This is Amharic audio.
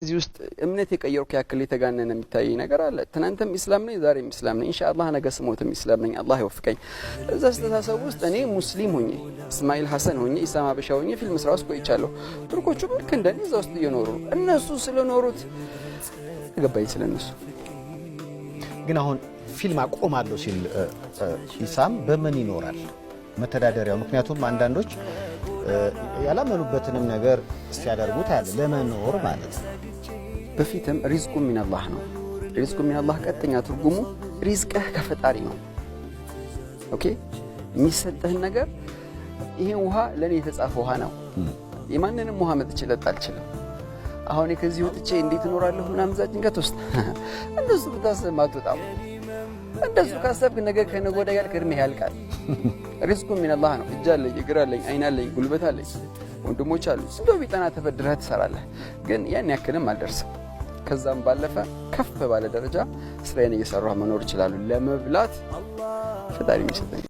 እዚህ ውስጥ እምነት የቀየርኩ ያክል የተጋነነ የሚታይ ነገር አለ። ትናንትም ኢስላም ነኝ፣ ዛሬም ኢስላም ነኝ። ኢንሻአላህ ነገ ስሞትም ኢስላም ነኝ። አላህ ይወፍቀኝ። እዛ አስተሳሰብ ውስጥ እኔ ሙስሊም ሆኜ፣ እስማኤል ሐሰን ሆኜ፣ ኢሳም ሀበሻ ሆኜ ፊልም ስራ ውስጥ ቆይቻለሁ። ቱርኮቹም ልክ እንደኔ እዛ ውስጥ እየኖሩ ነው። እነሱ ስለኖሩት ገባኝ ስለነሱ። ግን አሁን ፊልም አቆማለሁ ሲል ኢሳም በምን ይኖራል መተዳደሪያው? ምክንያቱም አንዳንዶች ያላመኑበትንም ነገር ሲያደርጉት ያለ ለመኖር ማለት ነው። በፊትም ሪዝቁ ሚነላህ ነው። ሪዝቁ ሚነላህ ቀጥተኛ ትርጉሙ ሪዝቅህ ከፈጣሪ ነው። Okay፣ የሚሰጥህን ነገር ይሄ ውሃ ለእኔ የተጻፈ ውሃ ነው። የማንንም ውሃ መጥቼ ልጠጣ አልችልም። አሁን ከዚህ ወጥቼ እንዴት እኖራለሁ ምናምን እዛ ጭንቀት ውስጥ እንደሱ ብታስብ አትወጣም። እንደሱ ካሰብክ ነገ ከነገ ወዲያ ያልክ እድሜህ ያልቃል። ሪዝቁ ሚነላህ ነው። እጅ አለኝ፣ እግር አለኝ፣ አይን አለኝ፣ ጉልበት አለኝ፣ ወንድሞች አሉ። እንደው ቢጠና ተበድረህ ትሰራለህ። ግን ያን ያክልም አልደርስም። ከዛም ባለፈ ከፍ ባለ ደረጃ ስራዬን እየሰራሁ መኖር እችላለሁ። ለመብላት ፈጣሪ የሚሰጠኝ